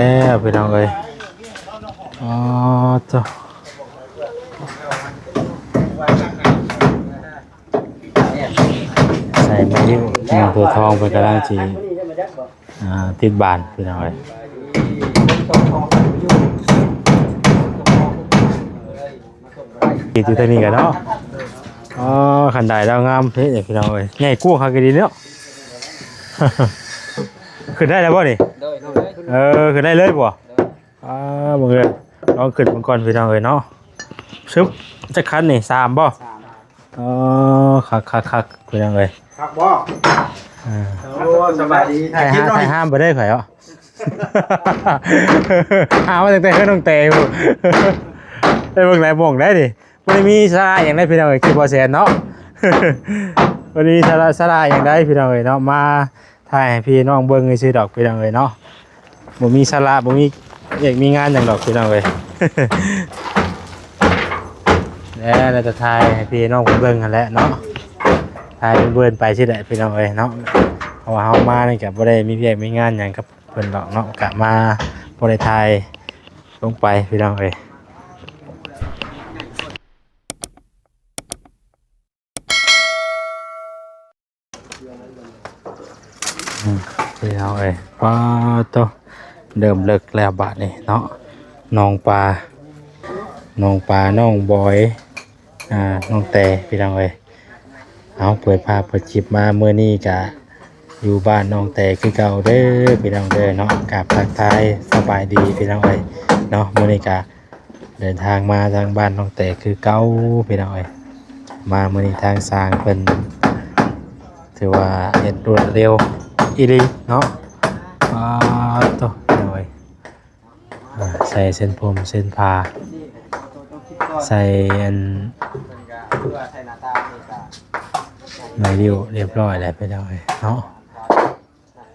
ແລ້ວພີ່ນ້ອງເອີຍ ອໍ ໂທ້ ໃສ່ໄມ້ນິ້ວ ນ້ອງໂຕທອງເພິ່ນກຳລັງຊິ ອ່າ ຕິດບານພີ່ນ້ອງເອີຍ ຕິດຢູ່ທາງນີ້ກັນເນາະ ອໍ ຄັນໄດລາວງາມເດ້ພີ່ນ້ອງເອີຍ ໃຫຍ່ກວ້າງຄັກອີ່ຫຼີເນາະ ຂຶ້ນໄດ້ແລ້ວບໍ່ນີ້? ໂດຍ ໂດຍ ເອີ ຂຶ້ນໄດ້ເລີຍບໍ່? ໂດຍ ອ່າ ເບິ່ງເດີ ລອງຂຶ້ນເບິ່ງກ່ອນພີ່ນ້ອງເອີຍເນາະ ຊຶບ ຈັກຄັນນີ້ ສາມບໍ່? ສາມ ອໍ ຄັກໆໆ ພີ່ນ້ອງເອີຍ ຄັກບໍ່? ເອີ ໂອ້ ສະບາຍດີ ຖ່າຍ ຖ່າຍ ຖ່າຍຫ້າມໄປເດີຂ້ອຍເນາະ ຫາມາຕັ້ງແຕ່ເຮືອນນ້ອງແຕພຸ້ນ ໄປເບິ່ງຫຼາຍໝ່ອງໄດ໋ນີ້ ບໍ່ໄດ້ມີສາລະຫຍັງໃດ໋ພີ່ນ້ອງເອີຍ ຄລິບບໍ່ແຊນເນາະ ບໍ່ໄດ້ມີສາລະ ສາລະຫຍັງໃດ໋ພີ່ນ້ອງເອີຍເນາະ ມາຖ່າຍໃຫ້ພີ່ນ້ອງເບິ່ງຊື່ໆດອກພີ່ນ້ອງເອີຍເນາະ ບໍ່ມີສາລະ ບໍ່ມີວຽກມີງານຫຍັງດອກພີ່ນ້ອງເອີຍ ແລ້ວ ແລ້ວກໍຖ່າຍໃຫ້ພີ່ນ້ອງເພິ່ນເບິ່ງຫັ້ນແຫຼະເນາະ ຖ່າຍເບິ່ນໆໄປຊີ້ແຫຼະພີ່ນ້ອງເອີຍເນາະ ເພາະວ່າເຮົາມານີ້ກໍບໍ່ໄດ້ມີວຽກມີງານຫຍັງກັບ ເພິ່ນດອກເນາະ ກະມາບໍ່ໄດ້ຖ່າຍລົງໄປພີ່ນ້ອງເອີຍ ອືມ ພີ່ນ້ອງເອີຍ ປາໂຕ ເລີ່ມເລິກແລ້ວບາດນີ້ເນາະ ນ້ອງປາ ນ້ອງປາ ນ້ອງບອຍ ອ່າ ນ້ອງແຕ ພີ່ນ້ອງເອີຍ ເອົາ ເປີດພາບເປີດຄລິບມາມື້ນີ້ກະຢູ່ບ້ານນ້ອງແຕຄືເກົ່າເດີພີ່ນ້ອງເດີເນາະ ກາບທັກທາຍສະບາຍດີພີ່ນ້ອງເອີຍເນາະ ມື້ນີ້ກະເດີນທາງມາທາງບ້ານນ້ອງແຕຄືເກົ່າພີ່ນ້ອງເອີຍ ມາມື້ນີ້ທາງຊ່າງເພິ່ນຖືວ່າເຮັດລວດເລັວອີ່ຫຼີເນາະ ປາໂຕ ພີ່ນ້ອງເອີຍ. ອ່າ ໃສ່ເສັ້ນຜົມເສັ້ນຜ້າ ໃສ່ອັນໄມ້ລິ້ວຮຽບຮ້ອຍແລ້ວພີ່ນ້ອງເອີຍເນາະ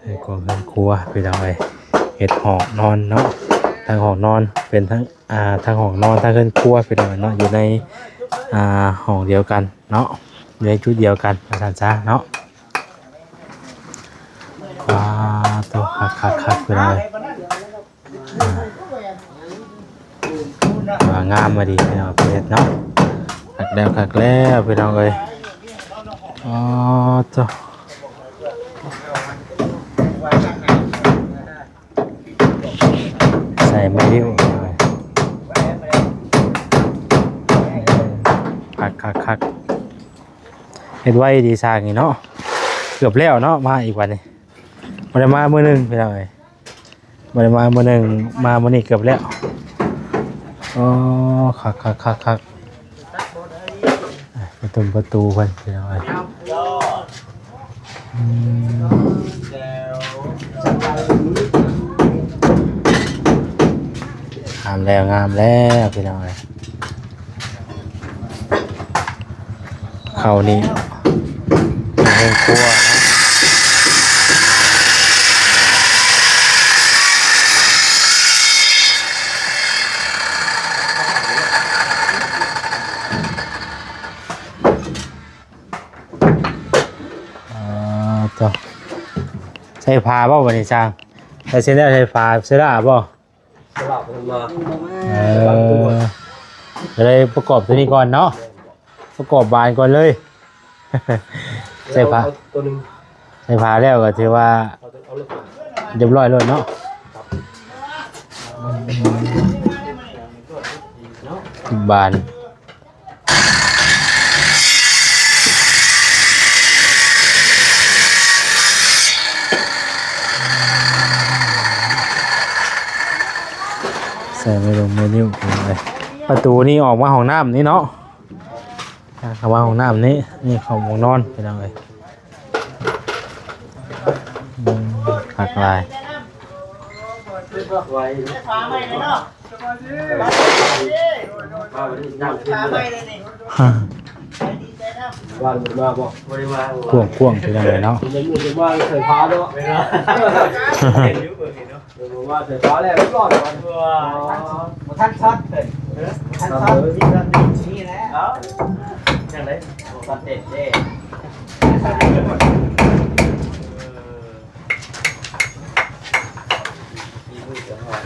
ໃຫ້ກວາງເຮືອນຄົວພີ່ນ້ອງເອີຍ ເຮັດຫ້ອງນອນເນາະ ທັງຫ້ອງນອນເປັນທັງ ອ່າ ທັງຫ້ອງນອນ ທັງເຮືອນຄົວພີ່ນ້ອງເນາະ ຢູ່ໃນ ອ່າ ຫ້ອງດຽວກັນເນາະ ຢູ່ໃນຈຸດດຽວກັນວ່າຊັ້ນຊະເນາະ ວ້າ ໂຕ ຄັກໆໆ ພີ່ນ້ອງເອີຍ. ອ່າ ວ່າງາມວ່າດີພີ່ນ້ອງເພິ່ນເຮັດເນາະ ຄັກແລ້ວຄັກແລ້ວພີ່ນ້ອງເອີຍ ອໍ ໂທ້ ໃສ່ໄມ້ລິ້ວ ຄັກໆໆ ເຮັດໄວດີຊ່າງນີ້ເນາະ ເກືອບແລ້ວເນາະ ມາອີກບັດນີ້ ບໍ່ໄດ້ມາມື້ໜຶ່ງພີ່ນ້ອງເອີຍ ບໍ່ໄດ້ມາມື້ໜຶ່ງ ມາມື້ນີ້ເກືອບແລ້ວ ອໍ ຄັກໆໆໆ ປະຕູ ປະຕູເພິ່ນພີ່ນ້ອງເອີຍ ອືມ ງາມແລ້ວ ງາມແລ້ວພີ່ນ້ອງເອີຍ. ເຂົ້ານີ້ເປັນເຮືອນຄົວເນາະ ອ່າ ໂທ້ ໃສ່ຜ້າບໍ່ບັດນີ້ຊ່າງ ໃສ່ເຊັ່ນໃດ ໃສ່ຜ້າເຊື້ອລາບໍ່? ສະຫຼາບເພິ່ນມາ ເອີ ກໍເລີຍປະກອບຕົວນີ້ກ່ອນເນາະ ປະກອບບານກ່ອນເລີຍ ໃສ່ຜ້າ ເອົາຕົວໜຶ່ງ ໃສ່ຜ້າແລ້ວກໍຖືວ່າ ເອົາຕົວ ເອົາລົດມາ ຮຽບຮ້ອຍໂລດເນາະ ບານ. ໃສ່ໄມ້ລົງໄມ້ນິ້ວ ປະຕູນີ້ອອກມາຫ້ອງນ້ຳນີ້ເນາະ ເຂົ້າມາຫ້ອງນ້ຳນີ້ ນີ້ເຂົ້າຫ້ອງນອນ ພີ່ນ້ອງເອີຍ. ອືມ ຄັກຫຼາຍ ກວ້າງໆ ພີ່ນ້ອງເອີຍເນາະ. ບໍ່ທັນຊັດເລີຍ ບໍ່ທັນຊັດເລີຍ ນີ້ແຫຼະ ເອົ້າ ຈັ່ງໃດ ບໍ່ທັນເດັດເດ້ ເອີ ມີມືຈະຫອມ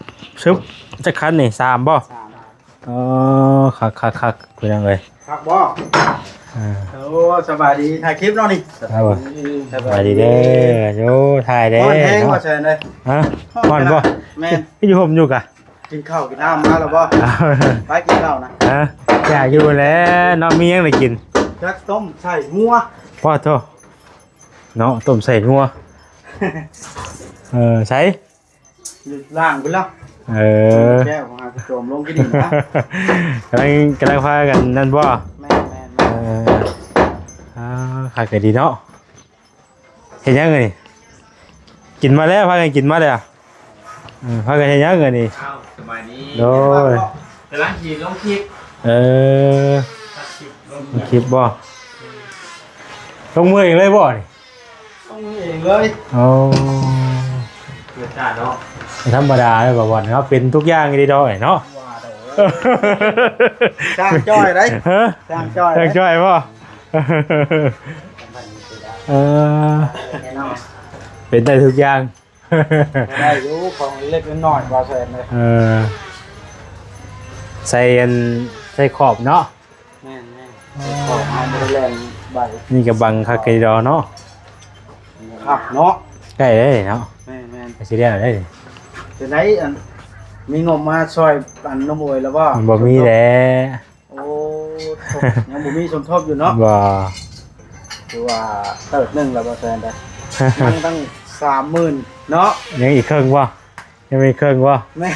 ຊຶບ ຈັກຄັນນີ້ ສາມບໍ່? ສາມ. ອໍ ຄັກໆໆ ພີ່ນ້ອງເອີຍ ຄັກບໍ່? ເອີ ໂອ້ ສະບາຍດີ ຖ່າຍຄລິບເນາະນີ້. ເອີ ສະບາຍດີເດີ. ໂອ້ ຖ່າຍເດ້ ຮ້ອນແຮງ ເນາະ ວ່າຊັ້ນເດີ. ຮະ? ຮ້ອນບໍ່? ແມ່ນ. ຢູ່ຮົ່ມຢູ່ກະ ກິນເຂົ້າກິນນ້ຳມາແລ້ວບໍ່? ໄປກິນເຂົ້ານະ. ຮະ? ຢາກຢູ່ແຫຼະເນາະ ມີຫຍັງໄດ້ກິນ? ຈັກຕົ້ມໃສ່ງົວ. ພໍໂທ ເນາະ ຕົ້ມໃສ່ງົວ. ເອີ ໃສ? ຢູ່ລ່າງພຸ້ນລະ. ເອີ ແກ້ວຂອງເຮົາໂຈມລົງທີ່ດິນນະ. ກຳລັງ ກຳລັງພາກັນນັ້ນບໍ່? ແມ່ນໆໆ. ເອີ ອ່າ ຄັກກະດີເນາະ. ເຮັດຫຍັງອັນນີ້? ກິນມາແລ້ວ ພາກັນກິນມາແລ້ວ. ເອີ ພາກັນເຮັດຫຍັງອັນນີ້? ອ້າວ ສະບາຍດີ. ໂດຍ ກຳລັງຊິລົງຄລິບ. ເອີ ຕັດຄລິບ ລົງຄລິບບໍ່? ລົງມືເອງເລີຍບໍ່ນີ້? ຕ້ອງເອງເລີຍ. ໂອ້ ເກີດຈາດເນາະ. ບໍ່ທຳມະດາເດ້ ບ່າວບອນເນາະ ເປັນທຸກຢ່າງອີ່ຫຼີດອກເນາະ. ວ່າໂດ ຊ່າງຈ້ອຍເດ້. ຮະ? ຊ່າງຈ້ອຍເດ້. ຊ່າງຈ້ອຍບໍ່? ເອີ ແນ່ນອນ ເປັນໄດ້ທຸກຢ່າງ. ໄດ້ຢູ່ ຂອງເລັກນ້ອຍ ບໍ່ແຊນເດ້. ເອີ ໃສ່ອັນ ໃສ່ຂອບເນາະ. ແມ່ນໆ ຂອບ ເຮົາບໍ່ໄດ້ແລ່ນໃບ. ນີ້ກະບັງຄັກກະດີດອກເນາະ. ຄັກເນາະ ໃກ້ເດ້ເນາະ. ແມ່ນໆ ໃກ້ຊິແລ້ວເດ້. ເປັນໃດ ອັນ ມີງົບມາຊ່ອຍ ອັນ ນ້ອງໂອຍແລ້ວບໍ່? ບໍ່ມີແຫຼະ. ໂອ້ ຍັງບໍ່ມີສົມທົບຢູ່ເນາະ. ບໍ່ ຄືວ່າເຕີບໜຶ່ງແລ້ວ ບໍ່ແຊນເດ້. ຍັງຕັ້ງສາມໝື່ນເນາະ. ຍັງອີກເຄິ່ງບໍ່? ຍັງມີເຄິ່ງບໍ່? ແມ່ນ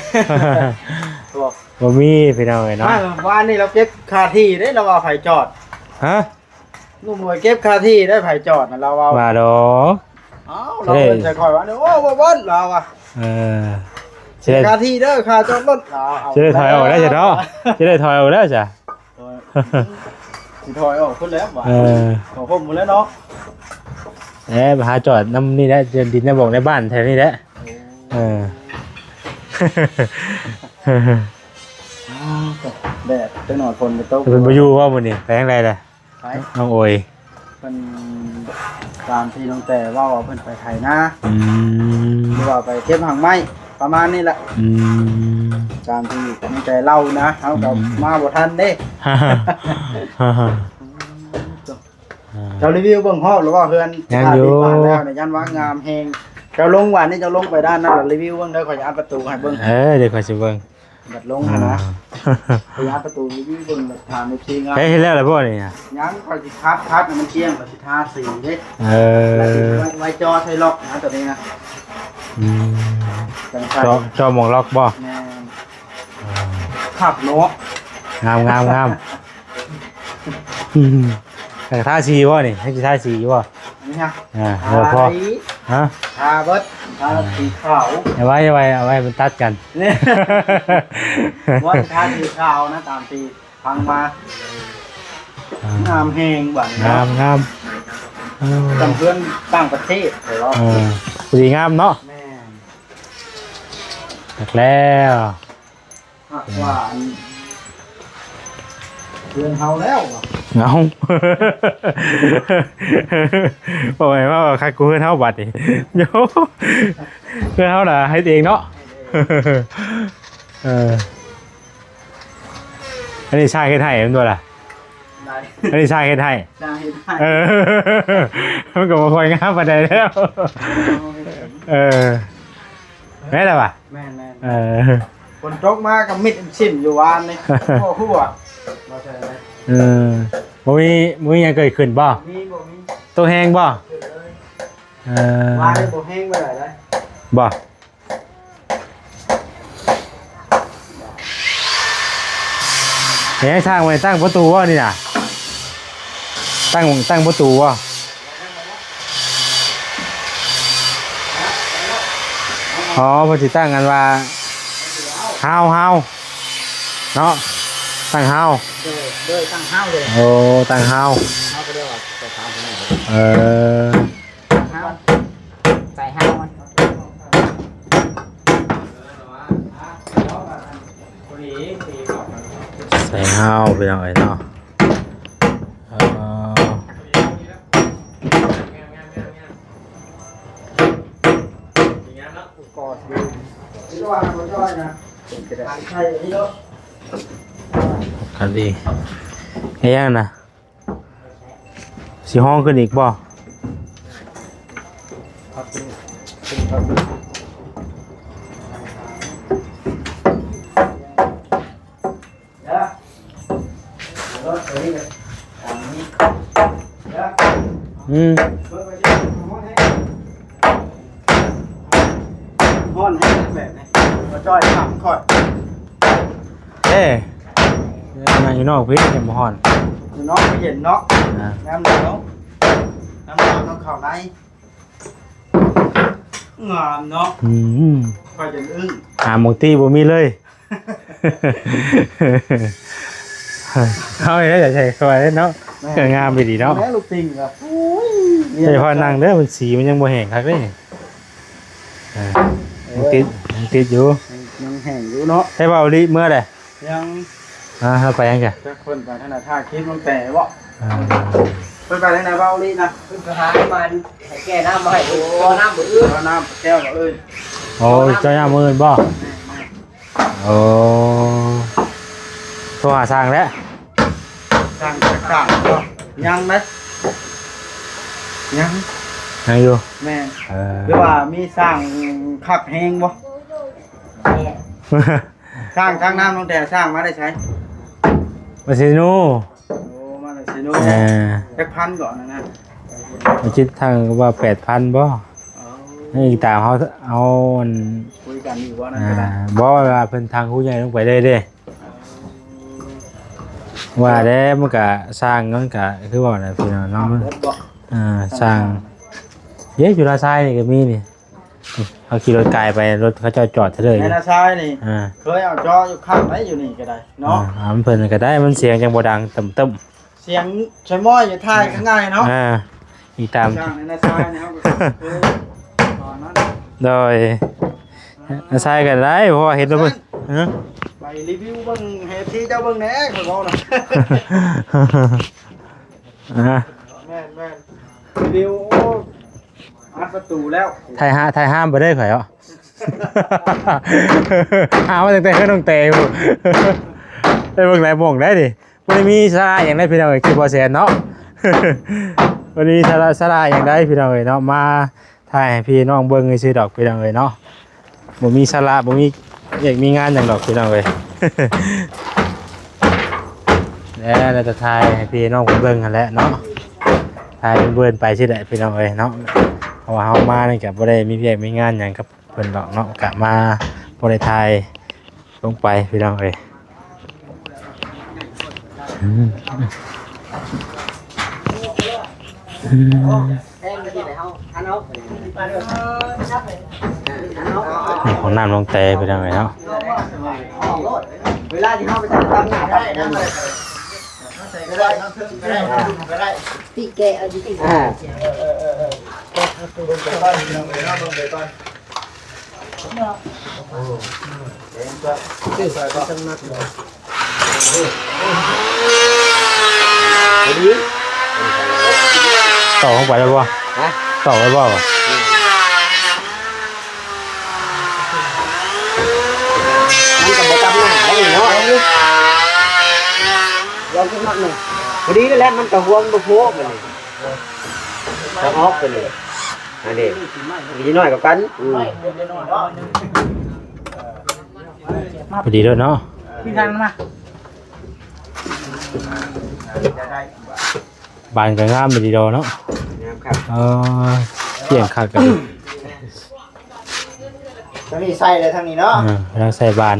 ບໍ່ ບໍ່ມີພີ່ນ້ອງເອີຍເນາະ. ມາວານນີ້ລາວເກັບຄ່າທີ່ເດ້ ລາວວ່າໃຜຈອດ. ຮະ? ໜຸ່ມໂອຍເກັບຄ່າທີ່ເດ້ ໃຜຈອດນະ ລາວເວົ້າ. ວ່າດອກ. ເອົ້າ ລາວເອີ້ນໃສ່ຂ້ອຍວ່າ ໂອ້ ບໍ່ເບິດ ລາວວ່າ. ເອີ ເສຍຄ່າທີ່ເດີ ຄ່າຈອດລົດ ລາວເອົາ. ຊິໄດ້ຖອຍອອກແລ້ວຊະເນາະ. ຊິໄດ້ຖອຍອອກແລ້ວຊະ. ຊິຖອຍອອກພຸ້ນແລ້ວວ່າ. ເອີ ເຂົ້າຮົ່ມພຸ້ນແລ້ວເນາະ. ເອີ ໄປຫາຈອດນຳນີ້ແຫຼະ ດິນໃນບ່ອນໃນບ້ານແຖວນີ້ແຫຼະ. ເອີ ແດດຈັກໜ້ອຍ ຝົນກະຕົກ. ເພິ່ນບໍ່ຢູ່ບໍ່ມື້ນີ້? ໄປທາງໃດລະ? ໃຜ? ນ້ອງໂອຍ. ເພິ່ນ ຕາມທີ່ນ້ອງແຕ່ເວົ້າວ່າເພິ່ນໄປໄຖນາ. ອືມ ຫຼືວ່າໄປເກັບຫາກໄມ້ ປະມານນີ້ແຫຼະ. ອືມ ຕາມທີ່ນ້ອງແຕ່ເລົ່ານະ ເຮົາກະ ອືມ ມາບໍ່ທັນເດ້. ເຈົ້າຣີວິວເບິ່ງຮອບແລ້ວບໍ່ ເຮືອນ? ຍັງຢູ່ ຜ່ານແລ້ວນະ ຢ້ານວ່າງາມແຮງ. ເຈົ້າລົງ ວານນີ້ເຈົ້າລົງໄປດ້ານນັ້ນລະ ຣີວິວເບິ່ງເດີ ຂ້ອຍຈະອັດປະຕູໃຫ້ເບິ່ງ. ເອີ ດຽວຂ້ອຍຊິເບິ່ງ. ບັດລົງຫັ້ນນະ ອ່າ ໄປຫາປະຕູ ໄປເບິ່ງ ບັດຖາມເອັຟຊີງາມ. ເຮັດແລ້ວລະບໍ່ນີ້ນະ? ຍັງ ຂ້ອຍຊິຂັດ ຂັດໃຫ້ມັນກ້ຽງ ຂ້ອຍຊິທາສີເດ້. ເອີ ແລ້ວຊິໄວ້ ໄວ້ຈໍໃສ່ລັອກນະ ໂຕນີ້ນະ. ອືມ ຈັ່ງໃສ່ ຈໍ ຈໍໝ່ອງລັອກບໍ່? ແມ່ນ. ອ່າ ຄັກເນາະ. ງາມ ງາມ ງາມ. ອືມ ຢາກທາສີບໍ່ນີ້? ໃຫ້ຊິທາສີຢູ່ບໍ່? ນີ້ຮະ ອ່າ ບໍ່ພໍ ທາສີ ຮະ ທາເບິດ ທາສີຂາວ. ເອົາໄວ້ ເອົາໄວ້ ເອົາໄວ້ມັນຕັດກັນ. ວ່າຊິທາສີຂາວນະ ຕາມທີ່ຟັງມາ. ອ່າ ງາມແຮງບັດນີ້ເນາະ. ງາມ ງາມ. ເອີ ຈຳເພື່ອນຕ່າງປະເທດ ເອີ ພໍດີງາມເນາະ. ແມ່ນ ຄັກແລ້ວ. ຄັກກວ່າອັນເຮືອນເຮົາແລ້ວ. ເອົ້າ ບໍ່ແມ່ນວ່າຄັກກວ່າເຮືອນເຮົາບັດນີ້. ໂຢ ເຮືອນເຮົານະເຮັດເອງເນາະ. ເອີ ອັນນີ້ຊ່າງເຮັດໃຫ້ແມ່ນບໍ່ລະ? ໄດ້ ອັນນີ້ຊ່າງເຮັດໃຫ້. ຊ່າງເຮັດໃຫ້. ເອີ ມັນກະບໍ່ຄ່ອຍງາມປານໃດແລ້ວ. ເອີ ແມ່ນລະຫວາ? ແມ່ນໆ. ເອີ ຝົນຕົກມາກະມິດຊິ້ມຢູ່ວານນີ້. ໂອ້ໂຫ ບໍ່ມີ ບໍ່ມີຫຍັງເກີດຂຶ້ນບໍ່? ບໍ່ມີ ບໍ່ມີ. ຕົກແຮງບໍ່? ເອີ ວານນີ້ບໍ່ແຮງປານໃດເດ້. ບໍ່ ເຮັດຫຍັງ ສ້າງໄວ້ຕັ້ງປະຕູບໍ່ນີ້ນະ? ຕັ້ງ ຕັ້ງປະຕູບໍ່? ອໍ ເພິ່ນຊິຕັ້ງອັນວ່າຮາວ ຮາວເນາະ ຕັ້ງຮາວ. ໂດຍ ໂດຍ ຕັ້ງຮາວເລີຍ. ໂອ້ ຕັ້ງຮາວ ເຮົາກະໄດ້ວ່າໄປຖາມເພິ່ນ. ເອີ ຮາວ ໃສ່ຮາວມັນ ໃສ່ຮາວ ພີ່ນ້ອງເອີຍເນາະ. ເອີ ກອດຢູ່ ຄິດວ່າບໍ່ຈ້ອຍນະ ຄັນດີ ເຮັດຫຍັງນະ? ຊິຮ້ອງຂຶ້ນອີກບໍ່? ອືມ ຮ້ອນແຮງແບບນີ້ ບໍ່ຈ່ອຍຖາມຂ້ອຍ. ເອີ ນັ່ງຢູ່ນອກພີ້ ຍັງບໍ່ຮ້ອນ ຢູ່ນອກເຢັນເນາະ. ອ່າ ຍາມໜາວ ຍາມໜາວຕ້ອງເຂົ້າໃນ ງາມເນາະ. ອືມ ຂ້ອຍຈົນອຶ້ງ ຫາໝ່ອງຕີບໍ່ມີເລີຍ. ເຮົານີ້ແຫຼະໃສ່ເຂົ້າໄປເນາະ. ແມ່ນ ເອີ ງາມອີ່ຫຼີເນາະ. ແມ່ລູກຕິ່ງກໍ ໂອ້ຍ ໃສ່ພໍນັ່ງເດີ ມັນ ສີມັນຍັງບໍ່ແຫ້ງຄັກເດ້. ອ່າ ເອີ ຍັງຕິດ ຍັງຕິດຢູ່ ຍັງແຫ້ງຢູ່ເນາະ. ໃຫ້ເວົ້າອີ່ຫຼີເມື່ອໃດ? ຍັງ ອ່າ ເຮົາໄປຫຍັງກະ? ຈັກເພິ່ນໄປທາງໃດ ຖ້າຄລິບລົງແຕ່ບໍ? ອ່າ ເພິ່ນໄປທາງໃດເວົ້າອີ່ຫຼີນະ? ເພິ່ນໄປຫານ້ຳມັນ ໃຫ້ແກ່ນ້ຳມາໃຫ້ ເຈົ້ານ້ຳມື້ອື່ນ ເຈົ້ານ້ຳແກ້ວມື້ອື່ນ. ໂອ້ ເຈົ້ານ້ຳມື້ອື່ນບໍ? ແມ່ນໆ. ໂອ້ ໂທຫາຊ່າງແລ້ວ ຊ່າງຈັດການບໍ? ຍັງເດ້ ຍັງ ຍັງຢູ່. ແມ່ນ ເອີ ຫຼືວ່າມີຊ່າງຄັກແຮງບໍ? ຊ່າງທາງນ້ຳນ້ອງແຕ່ ຊ່າງມາແຕ່ໃສ? ມາເຊໂນ. ໂອ້ ມາແຕ່ເຊໂນ. ເອີ ຈັກພັນເກາະນັ້ນນະ? ມາຄິດທາງວ່າແປດພັນບໍ? ເອີ ອີງຕາມເຮົາ ເຮົາອັນ ຄຸຍກັນຢູ່ບໍ່ນັ້ນ ອ່າ ກໍໄດ້. ບໍ່ ວ່າເພິ່ນທາງຜູ້ໃຫຍ່ລົງໄປເລີຍເດ້. ເອີ ວ່າແລ້ວມັນກະຊ່າງ ມັນກະຄືວ່າແຫຼະພີ່ນ້ອງເນາະ. ເບິດບໍ່? ອ່າ ຊ່າງ ເດ້ ຢູ່ລາຊາຍນີ້ກໍມີນີ້. ເຮົາຂີ່ລົດກາຍໄປ ລົດເຂົາເຈົ້າຈອດເທື່ອເລີຍ ໃນນາຊາຍນີ້. ອ່າ ເຄີຍເອົາຈໍຢູ່ຂ້າງໃດ ຢູ່ນີ້ກໍໄດ້ເນາະ. ອ່າ ເອົາເພິ່ນກໍໄດ້ ມັນສຽງຈັ່ງບໍ່ດັງ ຕຶ້ມໆ. ສຽງຊະມ້ອຍຢູ່ທ້າຍຂ້າງໃນເນາະ. ອ່າ ອີກຕາມ ຊ່າງໃນນາຊາຍນີ້ເຮົາກໍ ເອີ ຕອນນັ້ນ ໂດຍ ນາຊາຍກໍໄດ້ ເພາະວ່າເຫັນແລ້ວເບິ່ງ. ຮະ? ໄປຣີວິວເບິ່ງໃຫ້ເອັຟຊີເຈົ້າເບິ່ງແດ່ ຂ້ອຍເວົ້ານະ. ອ່າ ແມ່ນໆ ຣີວິວ ໂອ້ ອັດປະຕູແລ້ວ ຖ່າຍຫາ ຖ່າຍຫ້າມໄປເດີຂ້ອຍເນາະ. ຫາມາຕັ້ງແຕ່ເຮືອນນ້ອງແຕພຸ້ນ ໄປເບິ່ງຫຼາຍໝ່ອງໄດ໋ນີ້. ບໍ່ໄດ້ມີສາລະຫຍັງໃດ໋ພີ່ນ້ອງເອີຍ ຄລິບບໍ່ແຊນເນາະ. ບໍ່ໄດ້ມີສາລະ ສາລະຫຍັງໃດ໋ພີ່ນ້ອງເອີຍເນາະ ມາຖ່າຍໃຫ້ພີ່ນ້ອງເບິ່ງຊື່ໆດອກພີ່ນ້ອງເອີຍເນາະ. ບໍ່ມີສາລະ ບໍ່ມີວຽກມີງານຫຍັງດອກພີ່ນ້ອງເອີຍ. ແລ້ວ ແລ້ວກໍຖ່າຍໃຫ້ພີ່ນ້ອງເພິ່ນເບິ່ງຫັ້ນແຫຼະເນາະ ຖ່າຍເບິ່ນໆໄປຊີ້ແຫຼະພີ່ນ້ອງເອີຍເນາະ. ເພາະວ່າເຮົາມານີ້ກໍບໍ່ໄດ້ມີວຽກມີງານຫຍັງກັບເພິ່ນດອກເນາະ ກະມາພໍໄດ້ຖ່າຍລົງໄປພີ່ນ້ອງເອີຍ. ອືມ ອືມ ຫ້ອງນ້ຳນ້ອງແຕພີ່ນ້ອງເອີຍເນາະ. ເວລາທີ່ເຮົາໄປຈັດຕັ້ງໜ້າ ປີແກະເອົາຢູ່ຕິ ອ່າ ເອີ ເອີ ເອີ ເອີ ເບິ່ງໄປກ່ອນ ພີ່ນ້ອງເອີຍເນາະ ເບິ່ງໄປກ່ອນ. ຕໍ່ລົງໄປແລ້ວບໍ່? ຮະ? ຕໍ່ໄວ້ບໍ່? ມັນກໍບໍ່ຕັບໜ້າໄດ້ເນາະ ລອງຂຶ້ນມາໜຶ່ງ ພໍດີແລ້ວ ມັນກໍຮວມບໍ່ໂພດບັດນີ້ ທາງອອກຕົວນີ້ ອັນນີ້ມີໜ້ອຍກວ່າກັນ ອືມ ພໍດີໂລດເນາະ ມີທາງມາ ບານກໍງາມດີດອກເນາະ ງາມຄັກ ເອີ ກ້ຽງຄັກກັນ ທາງນີ້ໃສ່ແລ້ວ ທາງນີ້ເນາະ ເອີ ກຳລັງໃສ່ບານ.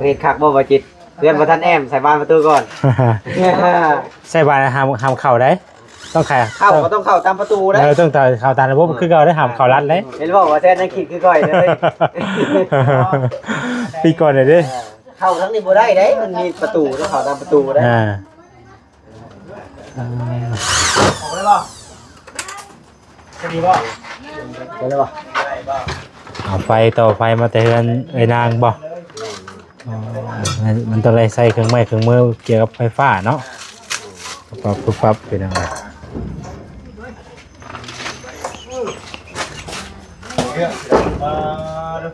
ເຮັດຄັກບໍ່ ບໍ່ຈິດ? ເຮືອນບໍ່ທັນແອ້ມ ໃສ່ບານປະຕູກ່ອນ ໃສ່ບານຫ້າມ ຫ້າມເຂົ້າໄດ໋ ຕ້ອງຂາຍ ເຂົ້າກໍຕ້ອງເຂົ້າຕາມປະຕູໄດ໋ ເອີ ຕ້ອງເຂົ້າຕາມລະບົບ ເອີ ຄືເກົ່າໄດ໋ ຫ້າມເຂົ້າລັດເດ້. ເຫັນບໍ່ ວ່າແຊນຍັງຄິດຄືຂ້ອຍເດ້ ປີກ່ອນເດ້ ເອີ ເຂົ້າທາງນີ້ບໍ່ໄດ້ເດ້ ມັນມີປະຕູ ຕ້ອງເຂົ້າຕາມປະຕູໄດ໋ ອ່າ ອອກໄດ້ບໍ່? ຈະດີບໍ່? ໄດ້ບໍ່? ເອົາໄຟ ຕໍ່ໄຟມາແຕ່ເຮືອນເອື້ອຍນາງບໍ່? ອໍ ມັນ ມັນຕ້ອງໄດ້ໃຊ້ເຄື່ອງໄມ້ເຄື່ອງມືກ່ຽວກັບໄຟຟ້າເນາະ ປັບປັບ ພີ່ນ້ອງເອີຍ. ເອີ ມາເດີ.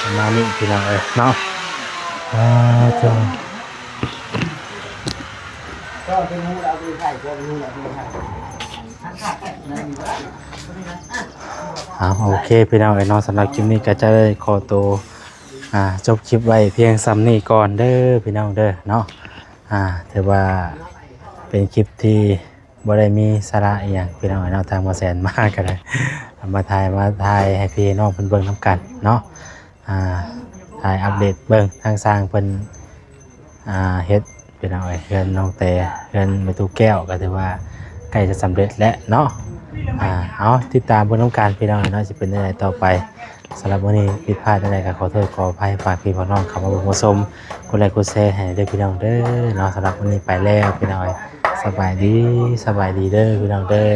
ປະມານນີ້ພີ່ນ້ອງເອີຍເນາະ. ອ່າ ເຈົ້າ ເອົາ ໂອເຄພີ່ນ້ອງເອີຍເນາະ, ສຳລັບຄລິບນີ້ກໍຈະໄດ້ຂໍໂຕ ອ່າ ຈົບຄລິບໄວ້ພຽງສ່ຳນີ້ກ່ອນເດີພີ່ນ້ອງເດີເນາະ. ອ່າ ຖືວ່າເປັນຄລິບທີ່ບໍ່ໄດ້ມີສາລະອີ່ຫຍັງພີ່ນ້ອງເອີຍເນາະ, ທາງບໍ່ແສນມາກໍໄດ້ເອົາມາຖ່າຍ ມາຖ່າຍໃຫ້ພີ່ນ້ອງເພິ່ນເບິ່ງນຳກັນເນາະ. ອ່າ ຖ່າຍອັບເດດເບິ່ງທາງຊ່າງເພິ່ນ ອ່າ ເຮັດ ພີ່ນ້ອງເອີຍ ເຮືອນນ້ອງແຕ ເຮືອນແມ່ຕູ້ແກ້ວ ກໍຖືວ່າໃກ້ຈະສຳເລັດແລ້ວເນາະ. ອ່າ ເອົາ ຕິດຕາມເບິ່ງນຳກັນພີ່ນ້ອງເອີຍເນາະ ຊິເປັນແນວໃດຕໍ່ໄປ. ສຳລັບມື້ນີ້ຜິດພາດແນວໃດກໍຂໍໂທດຂໍອະໄພ, ຝາກພີ່ຝາກນ້ອງເຂົ້າມາເບິ່ງມາຊົມ ກົດໄລກົດແຊໃຫ້ເດີພີ່ນ້ອງເດີເນາະ. ສຳລັບມື້ນີ້ໄປແລ້ວພີ່ນ້ອງເອີຍ, ສະບາຍດີ ສະບາຍດີເດີພີ່ນ້ອງເດີ.